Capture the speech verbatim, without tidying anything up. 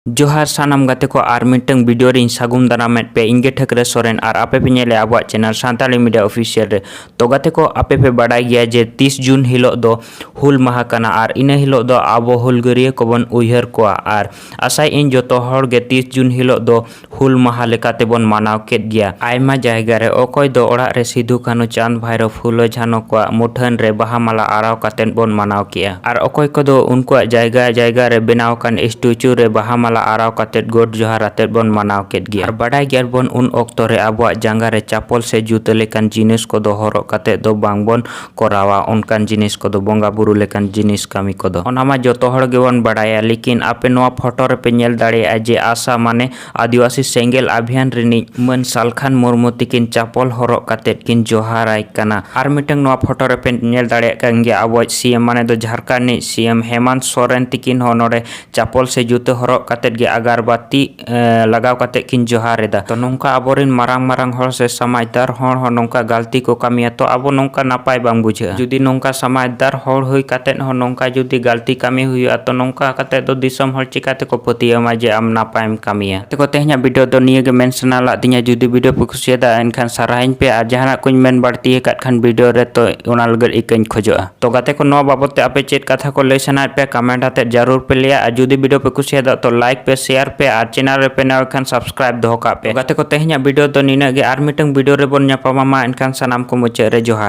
ᱡᱚᱦᱟᱨ ᱥᱟᱱᱟᱢ ᱜᱟᱛᱮ ᱠᱚ, ᱟᱨ ᱢᱤᱫᱴᱟᱝ ᱵᱷᱤᱰᱤᱭᱳ ᱨᱤᱧ ᱥᱟᱹᱜᱩᱱ ᱫᱟᱨᱟᱢᱮᱫ ᱯᱮ᱾ ᱤᱧ ᱜᱮ ᱴᱷᱟᱹᱠᱨᱟᱹ ᱥᱚᱨᱮᱱ ᱟᱨ ᱟᱯᱮ ᱯᱮ ᱧᱮᱞᱮᱫᱼᱟ ᱟᱵᱚᱣᱟᱜ ᱪᱮᱱᱮᱞ ᱥᱟᱱᱛᱟᱲᱤ ᱢᱤᱰᱤᱭᱟ ᱚᱯᱷᱤᱥᱤᱭᱟᱞ ᱨᱮ᱾ ᱛᱚ ᱜᱟᱛᱮ ᱠᱚ, ᱟᱯᱮ ᱯᱮ ᱵᱟᱰᱟᱭ ᱜᱮᱭᱟ ᱡᱮ ᱛᱤᱥ ᱡᱩᱱ ᱦᱤᱞᱳᱜ ᱫᱚ ᱦᱩᱞ ᱢᱟᱦᱟ ᱠᱟᱱᱟ ᱟᱨ ᱤᱱᱟᱹ ᱦᱤᱞᱳᱜ ᱫᱚ ᱟᱵᱚ ᱦᱩᱞᱜᱟᱹᱨᱤᱭᱟᱹ ᱠᱚᱵᱚᱱ ᱩᱭᱦᱟᱹᱨ ᱠᱚᱣᱟ ᱟᱨ ᱟᱥᱟᱭᱮᱫ ᱟᱹᱧ ᱡᱚᱛᱚ ᱦᱚᱲ ᱜᱮ ᱛᱤᱥ ᱡᱩᱱ ᱦᱤᱞᱳᱜ ᱫᱚ ᱦᱩᱞ ᱢᱟᱦᱟ ᱞᱮᱠᱟ ᱛᱮᱵᱚᱱ ᱢᱟᱱᱟᱣ ᱠᱮᱫ ᱜᱮᱭᱟ᱾ ᱟᱭᱢᱟ ᱡᱟᱭᱜᱟ ᱨᱮ ᱚᱠᱚᱭ ᱫᱚ ᱚᱲᱟᱜ ᱨᱮ ᱥᱤᱫᱷᱩ, ᱠᱟᱹᱱᱦᱩ, ᱪᱟᱸᱫᱽ, ᱵᱷᱟᱭᱨᱳ, ᱯᱷᱩᱞᱳ, ᱡᱷᱟᱱᱳ ᱠᱚᱣᱟᱜ ᱢᱩᱴᱷᱟᱹᱱ ᱨᱮ ᱵᱟᱦᱟ ᱢᱟᱞᱟ ᱟᱨᱟᱣ ᱠᱟᱛᱮᱫ ᱵᱚᱱ ᱢᱟᱱᱟᱣ ᱠᱮᱜᱼᱟ᱾ ᱟᱨ ᱚᱠᱚᱭ ᱠᱚᱫᱚ ᱩᱱᱠᱩᱣᱟᱜ ᱡᱟᱭᱜᱟ ᱡᱟᱭᱜᱟ ᱨᱮ ᱵᱮᱱᱟᱣ ᱟᱠᱟᱱ ᱥᱴᱮᱪᱩ ᱨᱮ ᱵᱟᱦᱟ ᱢᱟᱞᱟ ᱟᱨᱟᱣ ᱠᱟᱛᱮᱫ ᱜᱚᱰ ᱡᱚᱦᱟᱨ ᱟᱛᱮᱫ ᱵᱚᱱ ᱢᱟᱱᱟᱣ ᱠᱮᱫ ᱜᱮᱭᱟ᱾ ᱟᱨ ᱵᱟᱰᱟᱭ ᱜᱮᱭᱟ ᱵᱚᱱ ᱩᱱ ᱚᱠᱛᱚ ᱨᱮ ᱟᱵᱚᱣᱟᱜ ᱡᱟᱸᱜᱟ ᱨᱮ ᱪᱟᱯᱚᱞ ᱥᱮ ᱡᱩᱛᱟᱹ ᱞᱮᱠᱟᱱ ᱡᱤᱱᱤᱥ ᱠᱚᱫᱚ ᱦᱚᱨᱚᱜ ᱠᱟᱛᱮᱫ ᱫᱚ ᱵᱟᱝ ᱵᱚᱱ ᱠᱚᱨᱟᱣᱟ᱾ ᱚᱱᱠᱟᱱ ᱡᱤᱱᱤᱥ ᱠᱚᱫᱚ, ᱵᱚᱸᱜᱟ ᱵᱩᱨᱩ ᱞᱮᱠᱟᱱ ᱡᱤᱱᱤᱥ ᱠᱟᱹᱢᱤ ᱠᱚᱫᱚ, ᱚᱱᱟ ᱢᱟ ᱡᱚᱛᱚ ᱦᱚᱲ ᱜᱮᱵᱚᱱ ᱵᱟᱰᱟᱭᱟ᱾ ᱞᱮᱠᱤᱱ ᱟᱯᱮ ᱱᱚᱣᱟ ᱯᱷᱳᱴᱳ ᱨᱮᱯᱮ ᱧᱮᱞ ᱫᱟᱲᱮᱭᱟᱜᱼᱟ ᱡᱮ ᱟᱥᱟ ᱢᱟᱱᱮ ᱟᱹᱫᱤᱵᱟᱹᱥᱤ ᱥᱮᱸᱜᱮᱞ ᱟᱵᱷᱤᱭᱟᱱ ᱨᱤᱱᱤᱡ ᱢᱟᱹᱱ ᱥᱟᱞᱠᱷᱟᱱ ᱢᱩᱨᱢᱩ ᱛᱤᱠᱤᱱ ᱪᱟᱯᱚᱞ ᱦᱚᱨᱚᱜ ᱠᱟᱛᱮᱫ ᱠᱤᱱ ᱡᱚᱦᱟᱨᱟᱭ ᱠᱟᱱᱟ᱾ ᱟᱨ ᱢᱤᱫᱴᱟᱝ ᱱᱚᱣᱟ ᱯᱷᱳᱴᱳ ᱨᱮᱯᱮ ᱧᱮᱞ ᱫᱟᱲᱮᱭᱟᱜ ᱠᱟᱱ ᱜᱮᱭᱟ ᱟᱵᱚᱣᱟᱜ ᱥᱤ ᱮᱢ ᱢᱟᱱᱮ ᱫᱚ ᱡᱷᱟᱲᱠᱷᱚᱸᱰ ᱨᱤᱱᱤᱡ ᱥᱤ ᱮᱢ ᱦᱮᱢᱟᱱᱛ ᱥᱚᱨᱮᱱ ᱛᱤᱠᱤᱱ ᱦᱚᱸ ᱱᱚᱰᱮ ᱪᱟᱯᱚᱞ ᱥᱮ ᱡᱩᱛᱟᱹ ᱦᱚᱨᱚᱜ ᱠᱟᱛᱮᱫ ᱜᱮ ᱟᱜᱟᱨᱵᱟᱛᱤ, ᱮ, ᱞᱟᱜᱟᱣ ᱠᱟᱛᱮᱫ ᱠᱤᱱ ᱡᱚᱦᱟᱨ ᱮᱫᱟ᱾ ᱛᱚ ᱱᱚᱝᱠᱟ ᱟᱵᱚᱨᱮᱱ ᱢᱟᱨᱟᱝ ᱢᱟᱨᱟᱝ ᱦᱚᱲ ᱥᱮ ᱥᱚᱢᱟᱡᱽᱫᱟᱨ ᱦᱚᱲ ᱦᱚᱸ ᱱᱚᱝᱠᱟ ᱜᱟᱹᱞᱛᱤ ᱠᱚ ᱠᱟᱹᱢᱤᱭᱟ ᱛᱚ ᱟᱵᱚ ᱱᱚᱝᱠᱟ ᱱᱟᱯᱟᱭ ᱵᱟᱝ ᱵᱩᱡᱷᱟᱹᱜᱼᱟ᱾ ᱡᱩᱫᱤ ᱱᱚᱝᱠᱟ ᱥᱚᱢᱟᱡᱽᱫᱟᱨ ᱦᱚᱲ ᱦᱩᱭ ᱠᱟᱛᱮᱫ ᱦᱚᱸ ᱱᱚᱝᱠᱟ ᱡᱩᱫᱤ ᱜᱟᱹᱞᱛᱤ ᱠᱟᱹᱢᱤ ᱦᱩᱭᱩᱜᱼᱟ ᱛᱚ ᱱᱚᱝᱠᱟ ᱠᱟᱛᱮᱫ ᱫᱚ ᱫᱤᱥᱚᱢ ᱦᱚᱲ ᱪᱤᱠᱟᱹ ᱛᱮᱠᱚ ᱯᱟᱹᱛᱭᱟᱹᱣ ᱟᱢᱟ ᱡᱮ ᱟᱢ ᱱᱟᱯᱟᱭᱮᱢ ᱠᱟᱹᱢᱤᱭᱟ? ᱛᱮᱠᱚ ᱛᱮᱦᱮᱧᱟᱜ ᱵᱷᱤᱰᱤᱭᱳ ᱫᱚ ᱱᱤᱭᱟᱹ ᱜᱮ ᱢᱮᱱ ᱥᱟᱱᱟ ᱞᱟᱜ ᱛᱤᱧᱟ᱾ ᱡᱩᱫᱤ ᱵᱷᱤᱰᱤᱭᱳ ᱯᱮ ᱠᱩᱥᱤᱭᱟᱫᱟ ᱮᱱᱠᱷᱟᱱ ᱥᱟᱨᱦᱟᱣᱤᱧ ᱯᱮ ᱟᱨ ᱡᱟᱦᱟᱱᱟᱜ ᱠᱚᱧ ᱢᱮᱱ ᱵᱟᱹᱲᱛᱤ ᱟᱠᱟᱫ ᱠᱷᱟᱱ ᱵᱷᱤᱰᱤᱭᱳ ᱨᱮ ᱛᱚ ᱚᱱᱟ ᱞᱟᱹᱜᱤᱫ ᱤᱠᱟᱹᱧ ᱠᱷᱚᱡᱚᱜᱼᱟ᱾ ᱛᱚ ᱜᱟᱛᱮ ᱠᱚ, ᱱᱚᱣᱟ ᱵᱟᱵᱚᱛ ᱛᱮ ᱟᱯᱮ ᱪᱮᱫ ᱠᱟᱛᱷᱟ ᱠᱚ ᱞᱟᱹᱭ ᱥᱟᱱᱟᱭᱮᱫ ᱯᱮᱭᱟ ᱠᱚᱢᱮᱱᱴ ᱟᱛᱮᱫ ᱡᱟᱹᱨᱩᱲ ᱯᱮ ᱞᱟᱹᱭᱟ ᱟᱨ ᱡᱩᱫᱤ ᱵᱷᱤᱰᱤᱭᱳ ᱯᱮ ᱠᱩᱥᱤᱭᱟᱫᱟ ᱛᱚ ᱞᱟᱭᱤᱠ ᱯᱮ, ᱥᱮᱭᱟᱨ ᱯᱮ ᱟᱨ ᱪᱮᱱᱮᱞ ᱨᱮᱯᱮ ᱱᱟᱣᱟ ᱠᱷᱟᱱ ᱥᱟᱵᱥᱠᱨᱟᱭᱤᱵ ᱫᱚᱦᱚ ᱠᱟᱜ ᱯᱮ᱾ ᱛᱚ ᱜᱟᱛᱮ ᱠᱚ, ᱛᱮᱦᱮᱧᱟᱜ ᱵᱷᱤᱰᱤᱭᱳ ᱫᱚ ᱱᱤᱱᱟᱹᱜ ᱜᱮ᱾ ᱟᱨ ᱢᱤᱫᱴᱟᱝ ᱵᱷᱤᱰᱤᱭᱳ ᱨᱮᱵᱚᱱ ᱧᱟᱯᱟᱢᱟ᱾ ᱢᱟ ᱮᱱᱠᱷᱟᱱ ᱥᱟᱱᱟᱢ ᱠᱚ ᱢᱩᱪᱟᱹᱫ ᱨᱮ ᱡᱚᱦᱟᱨ᱾